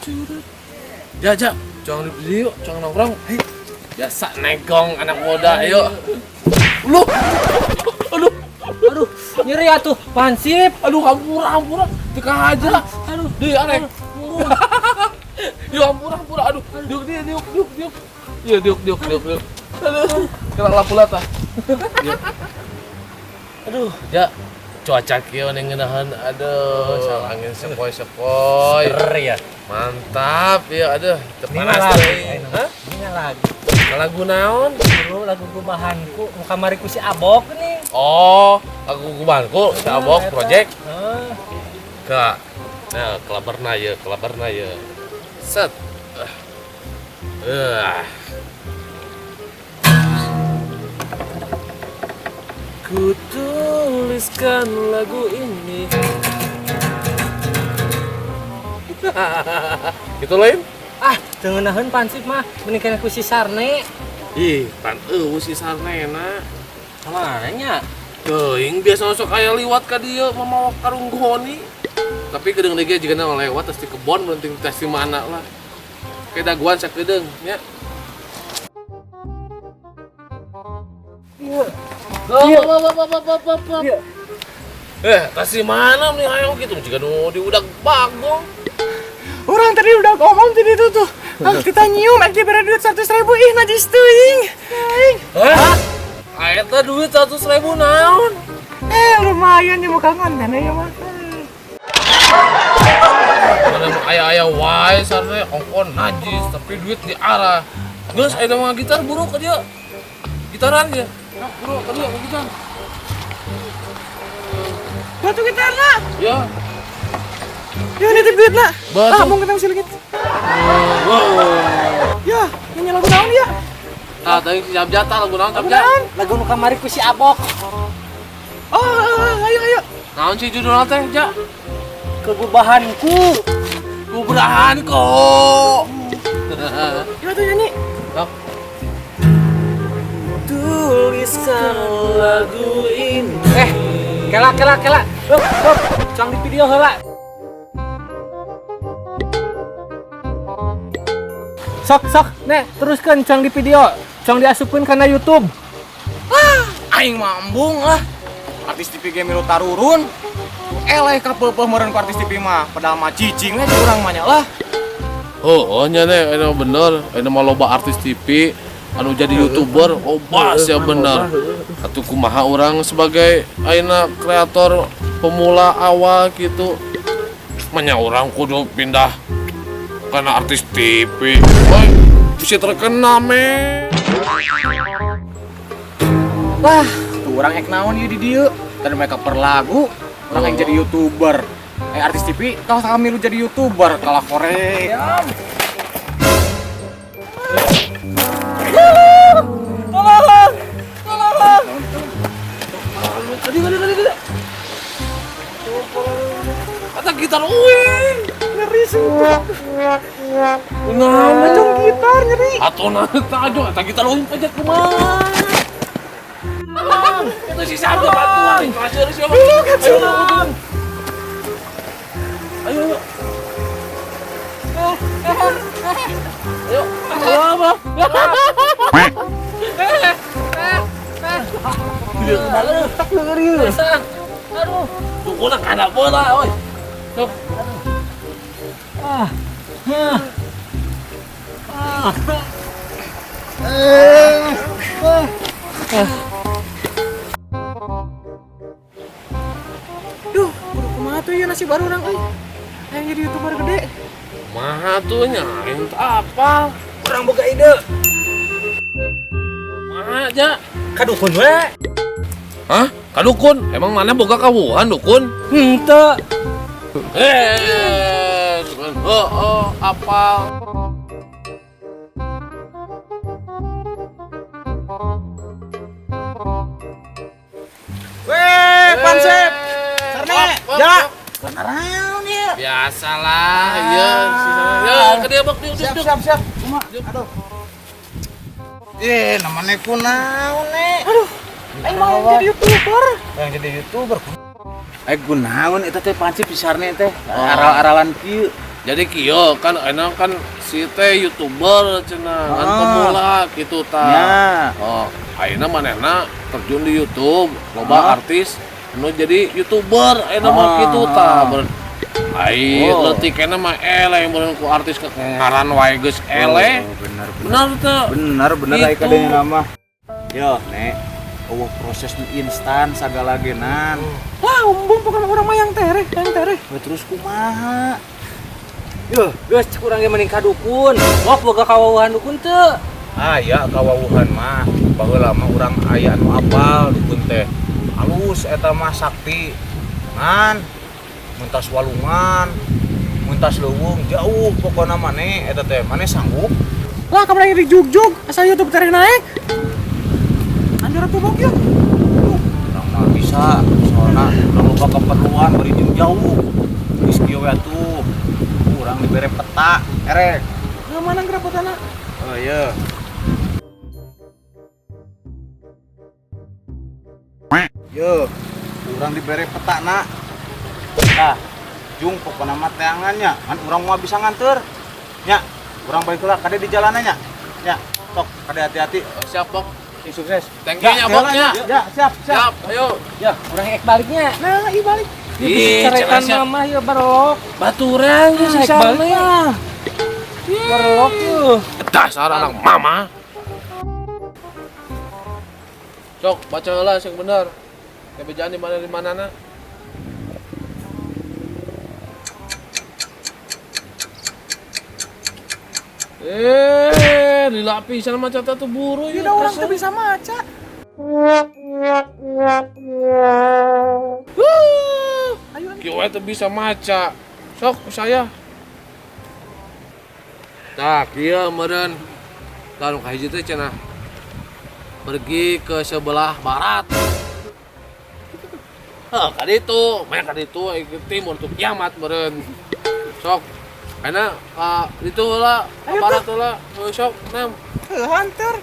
Curut. Ja, ja, jangan dibeli yuk, jangan nongkrong. Hei, biasa negong anak muda, ayo. Lu, aduh, Aduh, nyeri atuh, pansip. Aduh, ampura, ampura, teka aja. Aduh, Di arek. Yuk, ampura, ampura, aduh, diuk dia, diuk, diuk, diuk. Iya, diuk, diuk, diuk, diuk. Aduh, kena lapu lata. Aduh, ja, cuaca kieu nih ngeunaheun, aduh, salah angin sepoi-sepoi. Seger ya. Mantap, ya, aduh, teu Ini panas lagu. teuing. Hah? Ini lagu. Lagu naon? Bro, lagu gubahanku, nu kamari ku si Abok nih. Oh, lagu gubahanku, si Abok Eta. Project. Heeh. Kak. Nah, kelabarna ye, kelabarna ye. Set. Ku tuliskan lagu ini. Itu lain? Ah, teu ngeunaheun pansip mah, mending kana ku si Sarne. Ih, pan eueuh si Sarne na. Kamana nya? Teuing biasa sok aya liwat ka dieu mamawa karung goni. Tapi kedeung deui jigana lewat tes di kebon penting tes di mana lah. Kayak daguan sakedeung nya. Iya. Iya. Iya. Eh, tas di mana nih hayang gitu jika nu di udak bagong. Orang tadi udah ngomong tadi itu tuh. Ah, kita nyium, ek diberi duit 100.000, ih najis teuing. Teuing. Hah? Eta duit 100.000 naon? Eh, lumayan ya muka konten ya mah. Mana mah aya-aya wae sarne ongkon najis tapi duit di arah. Geus aya mah gitar buru ka dieu. Gitaran dia. Nah, buru ka dieu gitar. Batu gitar lah. Ya. Ya nitip duit lah. Batu. Ah, mau ketemu si Legit. Wow. Ya, nyanyi lagu naon ya? Ah, tadi si Jabjata lagu naon Lagu Jabjata? naon? Lagu nu kamari ku si Abok. Oh, ayo ayo. Naon sih judulna teh, Ja? Kegubahanku. Kuberahanku. Ya tuh nyanyi. Sok. Tuliskan lagu ini. Eh, kela kela kela. Hop, hop. Cang di video heula. Sok sok, nek teruskan cang di video. Cang diasupkeun kana YouTube. Aing mah embung lah. Artis TV ge milu tarurun. Eleh kapeupeuh meureun ku artis TV mah. Padahal mah cicing we urang mah nya lah. Oh, oh nya nih, ini bener. Ini mah loba artis TV anu jadi YouTuber, oh bas ya bener. Atuh kumaha urang sebagai ayeuna kreator pemula awal gitu. Manya urang kudu pindah karena artis TV. Woi, bisa terkenal men. Wah, tuh urang ek naon ieu di dieu. Tadi mereka per lagu, urang yang jadi YouTuber. Artis TV, kalau kami lu jadi YouTuber, kalah korek. Tolong! Tolong! Tadi tadi tadi tadi. Kata gitar uing. Nyeri sumpah. Nah, Acung gitar nyeri. Atau nah, tajo, eta gitar uing pajak kumaha. Itu si Sabda bantuan. Ayo, ayo, ayo. Ayo, ayo apa? Aduh. Tukuna kana bola, oi. Sok. Ah. Ah. Ah. Ah. Duh, kudu kumaha tuh ieu nasi baru urang euy. Hayang jadi YouTuber gede. Maha tuh nya, aing teu apal. Urang boga ide. Maha aja. Ka dukun we. Hah? Ka dukun? Emang mana boga kawuhan dukun? Henteu. Eh, oh, oh, apal. Weh, Pansip. Sarne, ja. Beneran ya. Biasalah, iya. Ya, ke dia bak, diuk, Siap, diuk. siap, siap. Kumaha? Aduh. Eh, namanya kunaon nih? Aduh, aing mau jadi YouTuber. Yang jadi YouTuber. Eh, kunaon eta teh Pansip si Sarne teh. Aral-aralan kieu. Jadi kieu kan enak kan si teh YouTuber cenah kan pemula gitu ta. Ya. Oh, ayeuna manehna terjun di YouTube, loba artis nu jadi YouTuber ayeuna mah kitu ta. Ai leutik keneh mah eleh meureun ku artis ke ngaran wae geus eleh. Oh, bener bener teu? Bener bener ai kadenya mah. Yo, Nek, eueuh proses nu instan sagala genan. Wah, umbung pokona urang mah yang tereh, yang tereh. Terus kumaha? Yuh, geus cek urang ge mending ka dukun. Wah, boga kawawuhan dukun teu? Aya kawawuhan mah. Baheula mah urang aya anu apal dukun teh. Alus eta mah sakti. Ngan mentas walungan, mentas leuweung jauh pokona maneh eta teh. Maneh sanggup? Lah kamari di jugjug asa YouTube tereh naik. Anjir atuh bok yeuh. Urang mah bisa, soalna urang loba keperluan bari jeung jauh. Geus kieu we atuh. Urang dibere peta, erek. Nah, mana geura petana? Oh iya. Yo, urang dibere peta na. Nah, jung pokona mah teangannya, kan urang moal bisa nganter. Nya, urang balik heula kade di jalanannya. Nya, sok kade hati-hati. Siap, Bok. Sukses. Thank you nya, Bok nya. Ya, siap, siap. Siap, ayo. Ya, urang ek baliknya. Nah, ieu balik. Ih, ceretan mama ya barok. Baturan geus Ek balik lah. Barok tuh. Dasar anak mama. Sok, baca heula sing bener. Kebejaan di mana di manana. Lila pisan maca teh tuh buru ya. Udah orang teu bisa maca. Ayo kieu we teu bisa maca. Sok saya. Tah, kieu meureun. Lalu ka hiji teh cenah. Pergi ke sebelah barat. Heh, ka ditu, meh ka ditu ke timur tuh kiamat meureun. Sok. Karena ka ditu heula, ka barat heula. Sok, nem. Heuh, hanter.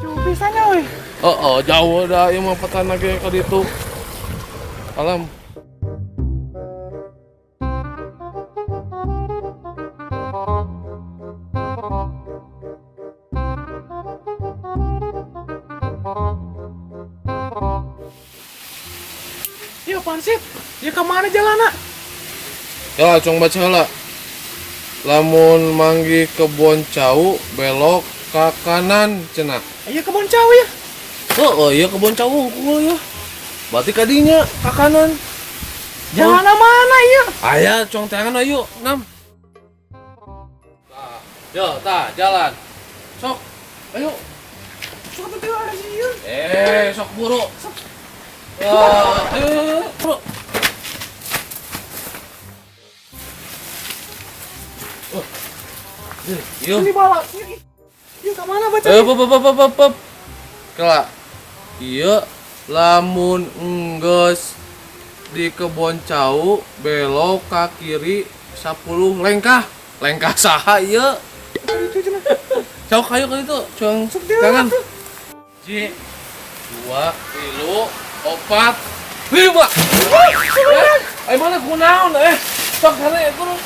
Jauh pisannya euy. Oh, jauh dah ieu mah petana ge ka ditu. Alam. Iya, Pansip. Ya ke mana jalana? Ya, cong baca heula. Lamun manggih kebon cau belok ke kanan cenah. Iya kebon cau ya. Oh, iya kebon cau unggul ya. Berarti kadinya ke kanan. Jalana mana iya? Aya cong tangan ayo, nam. Tah, yo tah jalan. Sok, ayo. Sok tuh ada sieun. Sok buru. Sok. Ayo, ayo, bro. Oh. Yo. Ini bawa. Yuk ke mana baca? Pop. Kela. Iya, lamun enggeus di kebon cau belok ke kiri 10 lengkah. Lengkah saha ieu? Sok ayo ke itu, cuang tangan. Ji, 2, 3, 4, 5. Ayo mana kunaon sok kana terus.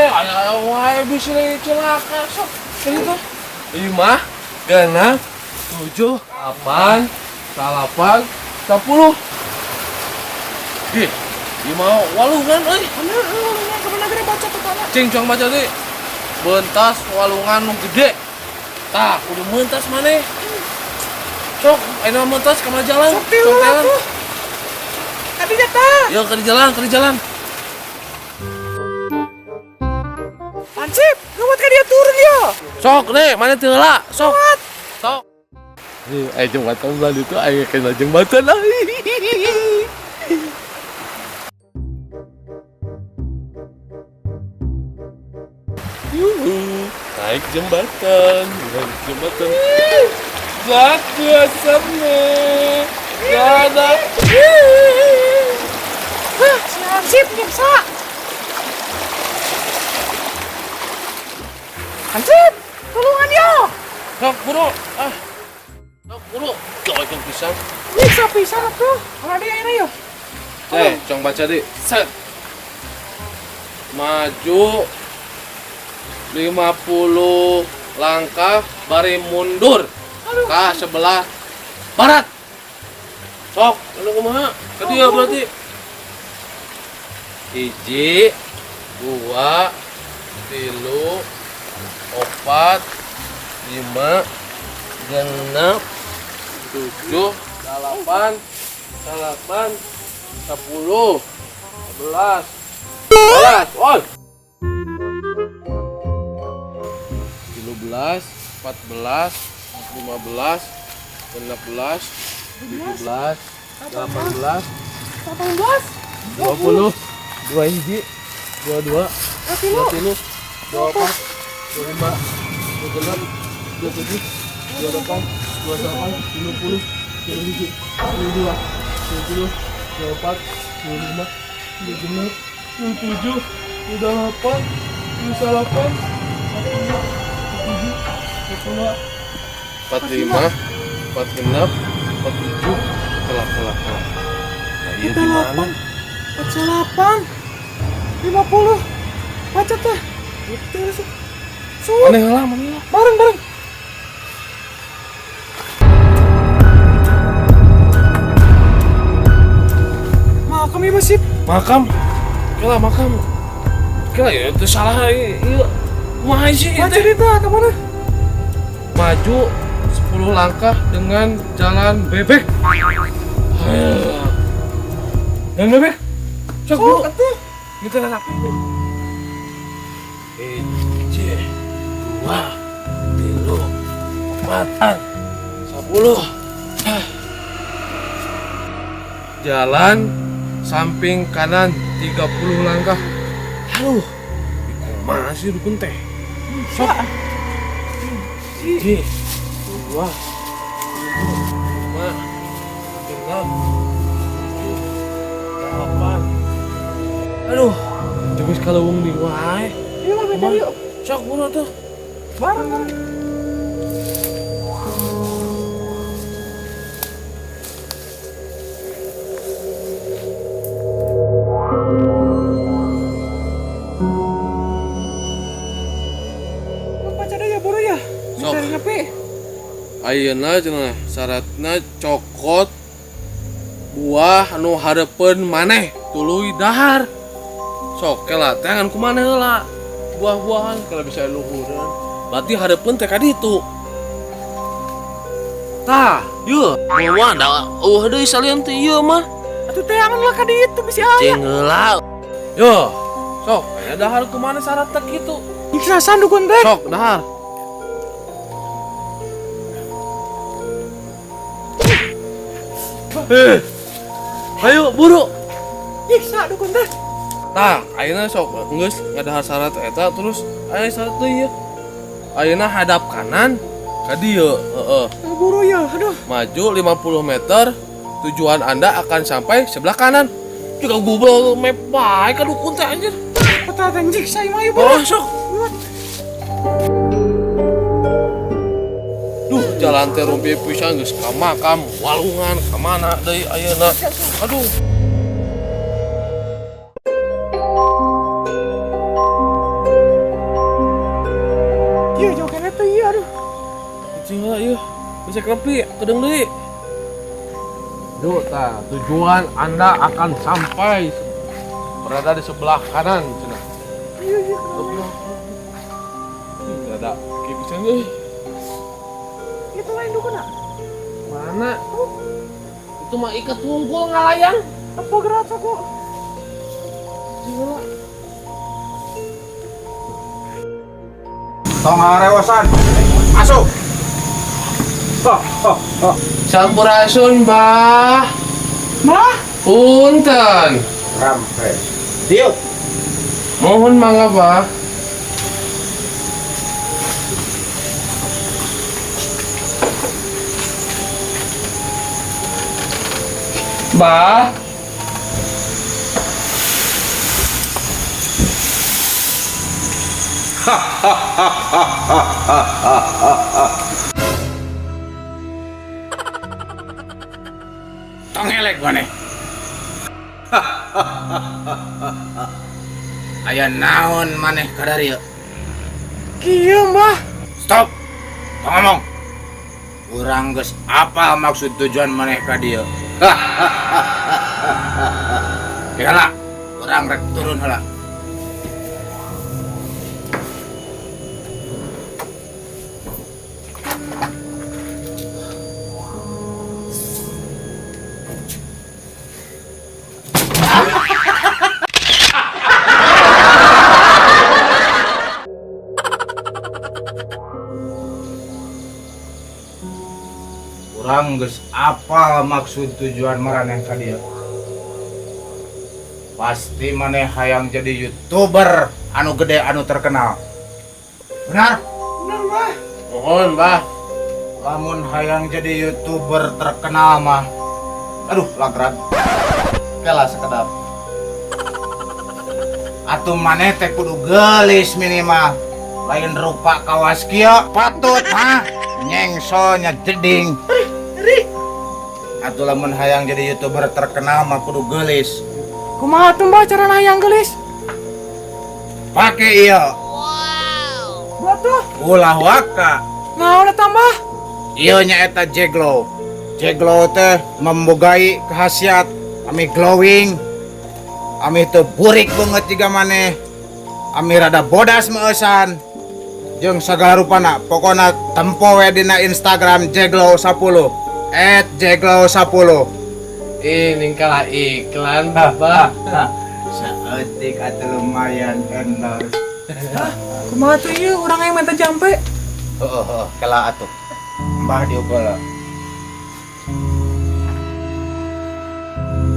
Aya wae bisa celaka sok. Itu 5, 6, 7, 8, 9, 10. Ih, ieu mah walungan euy. Bener, walungan kemana gede baca petana. Cing cuang baca deui. Bentas walungan nu gede. Tah, kudu mentas maneh. Sok, ayeuna mentas ka mana jalan? Sok jalan. Kadinya tah. Yo, ka di jalan, ka di jalan. Pansip, gawat ka dia turun yo. Sok deh, mana teu heula? Sok. Sok. Jembatan belah itu ayo kena jembatan lah. Yuhu, naik jembatan, naik jembatan. Zat biasanya, dadah. Hah, si Hansip nyiksa. Hansip, tulungan yo. Sok buru, ah. Buru, gawekeun pisan. Nyiksa pisan atuh. Mana dia ayeuna yeuh? Eh, cong baca di. Set. Maju 50 langkah bari mundur ke sebelah barat. Sok, anu kumaha? Ka dieu berarti. Hiji, dua, tilu, opat, lima, genep, tujuh, delapan, delapan, 10, 11, 12, oh. 13, 14, 15, 16, 17, 18, 18. 20, 21, 22, 23, 24, 25, 26, 27, 28, 29, 30, 31, 32, 33, 34, 35, 36, 37, 38, 39, 45, 46, 47, kelak kelak kelak. Nah, iya di mana? 48. 50. Baca teh. Itu su. Mana lah, mana lah. Bareng bareng. Makam ieu sip. Makam. Kela makam. Kela ya itu salah iya. Kumaha sih Baca itu? cerita ke mana? Maju 10 langkah dengan jalan bebek. Jalan bebek. Sok Oh, buru. atuh. Gitu lah. Hiji, dua, tilu, empat, 10. Jalan samping kanan 30 langkah. Aduh, kumaha sih dukun teh? Sok. Hiji, dua, tilu, lima, genep, tujuh, delapan. Aduh, terus kalau wong di wae. Iya lah, beda yuk. Sok buru tuh. Bareng bareng. Baca deh ya buru ya. Sok. Cari nepi. Ayeuna cenah syaratna cokot buah anu hareupeun maneh tuluy dahar. Sok kela teh ngan kumaneh heula. Buah-buahan kalau bisa luhureun. Berarti hareupeun teh ka ditu. Tah, yeuh, buah da eueuh deui salian teh ieu mah. Atuh teh angan lah ka ditu bisi aya. Cing heula. Yo, sok aya dahar kumaneh syaratna kitu. Ikhlasan dukun teh. Sok dahar. Eh, ayo buru. Nyiksa dukun teh. Tah, ayeuna sok geus ngadahar syarat eta terus aya syarat deui ya. Ayeuna hadap kanan ka dieu, heeh. Buru ya, aduh. Maju 50 meter, tujuan Anda akan sampai sebelah kanan. Juga Google Map bae ka dukun teh anjir. Kata teh nyiksa ieu mah ieu buru. Oh, sok. Duh, jalan teh rumpi pisan geus ka makam, walungan ka mana deui ayeuna. Aduh. Ieu jauh keneh teh ieu aduh. Cing lah ieu. Bisa kepi, kedeung deui. Duh, tah, tujuan Anda akan sampai berada di sebelah kanan cenah. Iya iya. Ada kieu pisan euy. Itu lain dukun ah. Mana? Itu mah ikat wungkul ngalayang. Apa gerak aku? Cing lah. Tong ngarewosan. Masuk. Oh, oh, oh. Sampurasun, Bah. Mah, Punten. Rampes. Diuk. Mohon mangga, Bah. Bah. Tong elek maneh. Aya naon maneh ka darieu? Kieu, Mbah. Stop. Tong ngomong. Urang geus apal maksud tujuan maneh ka dieu. Heula, urang rek turun heula. Urang geus apal maksud tujuan maraneh ka dieu. Pasti maneh hayang jadi YouTuber anu gede anu terkenal. Benar? Benar, Mbah. Mohon, Mbah. Lamun hayang jadi YouTuber terkenal mah. Aduh, lagran. Kela sekedap. Atuh maneh teh kudu geulis minimal. Lain rupa kawas kieu, patut ha. Nyengsolnya jeding. Atuh lamun hayang jadi YouTuber terkenal mah kudu geulis. Kumaha tuh, Mbah, cara hayang geulis? Pake ieu. Wow. Batu. Ulah waka. Naon eta, Mbah? Ieu nyaeta Jeglow. Jeglow teh membogai khasiat ami glowing. Ami teu burik beungeut jiga maneh. Ami rada bodas meueusan. Jeung sagala rupana, pokona tempo we dina Instagram Jeglow 10. @jeglow10. Ini kalah iklan, Mbah. Saeutik atuh lumayan endorse. Hah? Kumaha tuh ieu urang yang minta jampe? Heeh, kela atuh. Mbah dieu heula.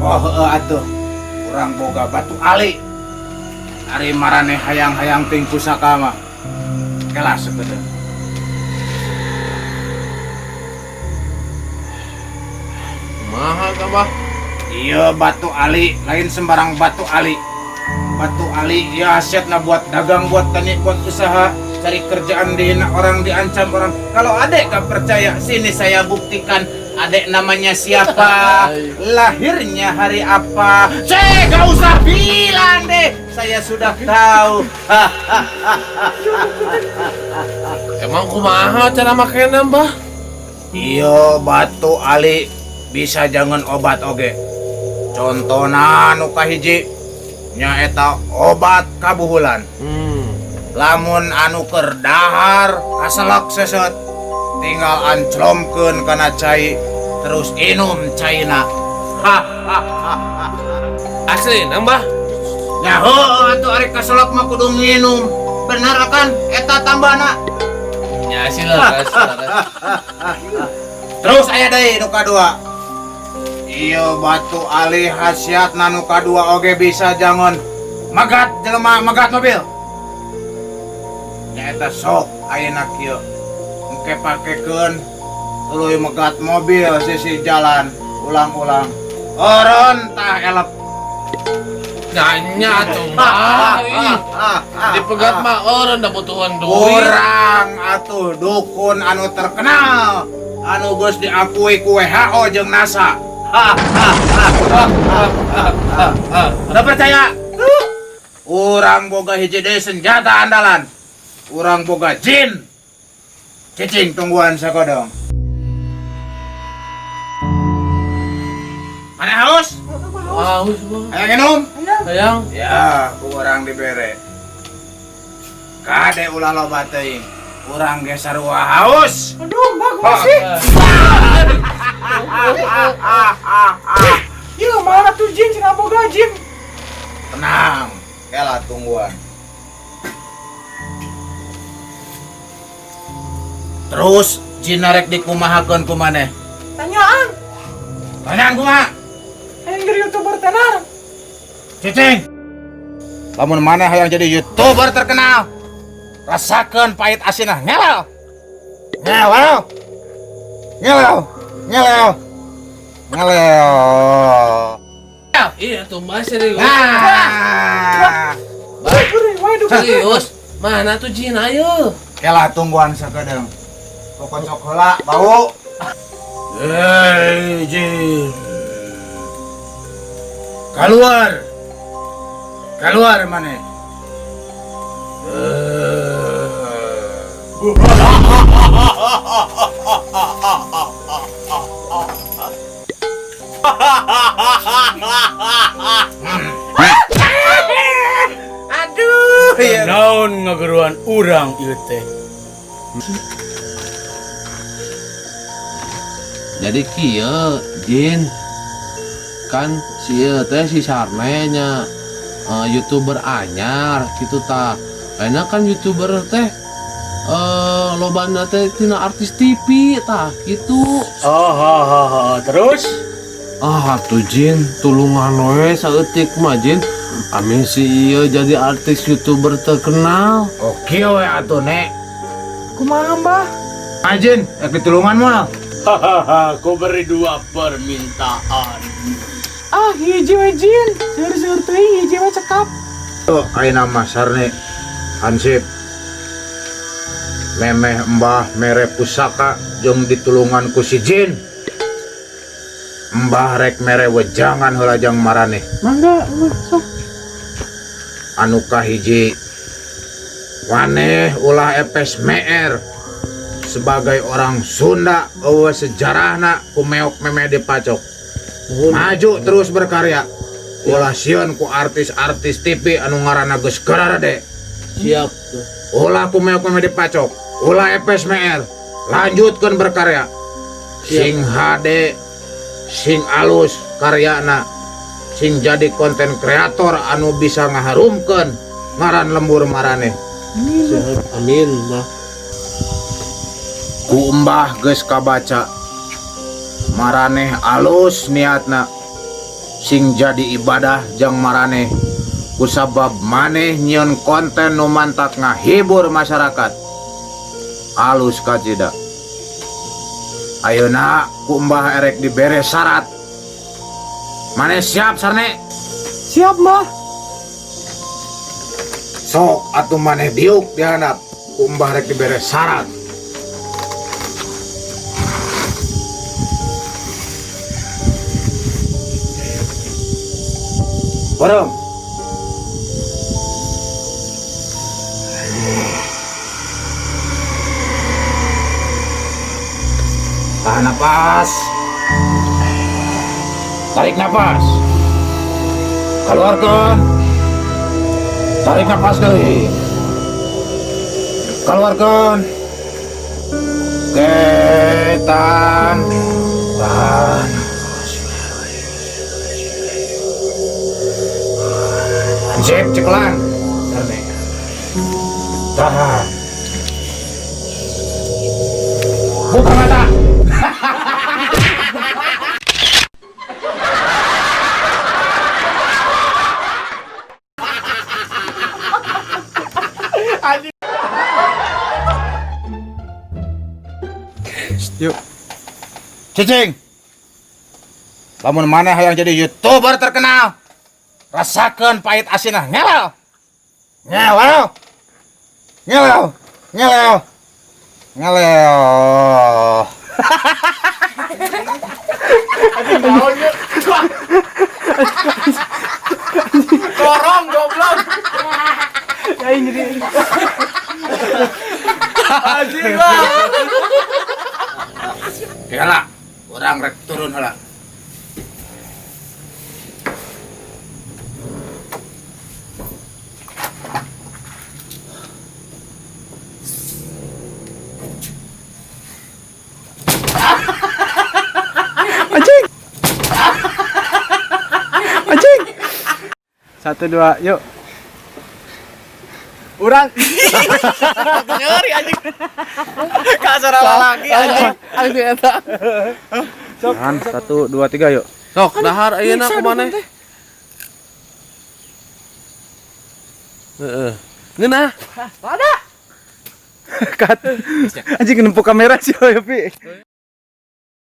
Oh, heeh atuh. Urang boga batu ali. Ari maraneh hayang-hayang ting pusaka mah. Kela sakedeung. Kumaha ka, Mbah? Iya batu ali, lain sembarang batu ali. Batu ali ya khasiatna buat dagang, buat tani, buat usaha, cari kerjaan dihina orang, diancam orang. Kalau adek gak percaya, sini saya buktikan. Adek namanya siapa, lahirnya hari apa. Saya gak usah bilang deh, saya sudah tahu. Emang kumaha cara makena, Mbah? Iya batu ali bisa jangan obat oge. Contohna nu kahiji nyaeta obat kabuhulan. Lamun anu keur dahar kaselak seset, tinggal anclomkeun kana cai terus inum caina. Asli nambah? Nya heueuh atuh ari kaselak mah kudu nginum. Bener kan eta tambahna? Nya sih leres, leres. Terus aya deui nu kadua. Iya batu ali khasiatna nu kadua oge bisa jangan magat jelema magat mobil. Nyaeta sok ayeuna kieu. Engke pakekeun tuluy megat mobil sisi jalan ulang-ulang. Oron tah elep. Nanya atuh mah. Dipegat mah oron da butuhan duit. Urang atuh dukun anu terkenal anu geus diakui ku WHO jeung NASA. Udah percaya? Urang boga hiji deui senjata andalan. Urang boga jin. Cicing tungguan sakodong. Mana haus? Haus, Bang. Hayang minum? Hayang. Ya, ku urang dibere. Kade ulah loba teuing. Urang ge sarua haus. Aduh, Mbak, kumaha sih? Iya, mana tuh jin, cenah boga jin. Tenang, kela tungguan. Terus jin rek dikumahakeun ku maneh? Tanyaan. Tanyaan kumaha? Hayang jadi YouTuber tenar. Cicing. Lamun maneh hayang jadi YouTuber terkenal, rasakeun pahit asinah. Ngelel. Ngelel. Ngelel. Ngelel. Ngelel. Iya tuh Mas serius. Nah. Serius. Mana tuh jin ayo? Kela tungguan sakedeung. Kokocok heula bau. Hei jin. Keluar. Keluar maneh. Aduh, ya. Naon ngageruan urang ieu teh? Jadi kieu, Jin. Kan si ieu teh si Sarne nya YouTuber anyar gitu tah. Ayeuna kan YouTuber teh lobana teh tina artis TV tah gitu. Oh, ha, ha, ha. Terus? Ah tuh Jin, tulungan we saeutik mah Jin. Amin si ieu jadi artis YouTuber terkenal. Oke we atuh, Nek. Kumaha, Mbah? Ajin, rek ditulungan moal. Hahaha, ku beri dua permintaan. Ah, hiji we Jin. Seueur-seueur teuing hiji we cekap. Oh, ayeuna mah Sarne Hansip. Memeh Mbah mere pusaka jeung ditulungan ku si Jin. Mbah rek mere wejangan heula jang maraneh. Mangga, Mbah, sok. Anu kahiji, maneh ulah epes meer sebagai orang Sunda, eueuh sejarahna ku meok memeh dipacok. Maju terus berkarya, ulah sieun ku artis-artis TV anu ngaranna geus gararade. Siap. Ulah ku meok memeh dipacok, ulah epes meer, lanjutkan berkarya, sing hade, sing alus karyana, sing jadi konten kreator anu bisa ngaharumkeun ngaran lembur maraneh. Siap. Amin, Mbah. Ku Mbah geus kabaca maraneh alus niatna, sing jadi ibadah jang maraneh kusabab maneh nyieun konten nu mantak ngahibur masyarakat, alus kacida. Ayeuna ku Mbah erek dibere syarat. Maneh siap, Sarne? Siap, Mbah. Sok atuh maneh diuk dihandap, ku Mbah rek dibere syarat. Bareng. Tahan napas. Tarik napas. Keluarkan. Tarik napas deui. Keluarkan. Oke, tahan. Tahan. Sip, cekelan. Tahan. Buka mata. Yuk. Cicing. Lamun maneh hayang jadi YouTuber terkenal, rasakan pahit asinah. Ngelel. Ngelel. Ngelel. Ngelel. Ngelel. Dorong goblok. Ya ini jadi. Anjing lah. Heula, urang rek turun heula. Anjing. Anjing. 1 2, yuk. Urang nyeri anjing. Kasar lagi anjing. Anjing eta. Tahan, 1 2 3 yuk. Sok dahar ayeuna kumaneh? Heeh. Ngeunah. Cut. Anjing nempuk kamera sih, Pi.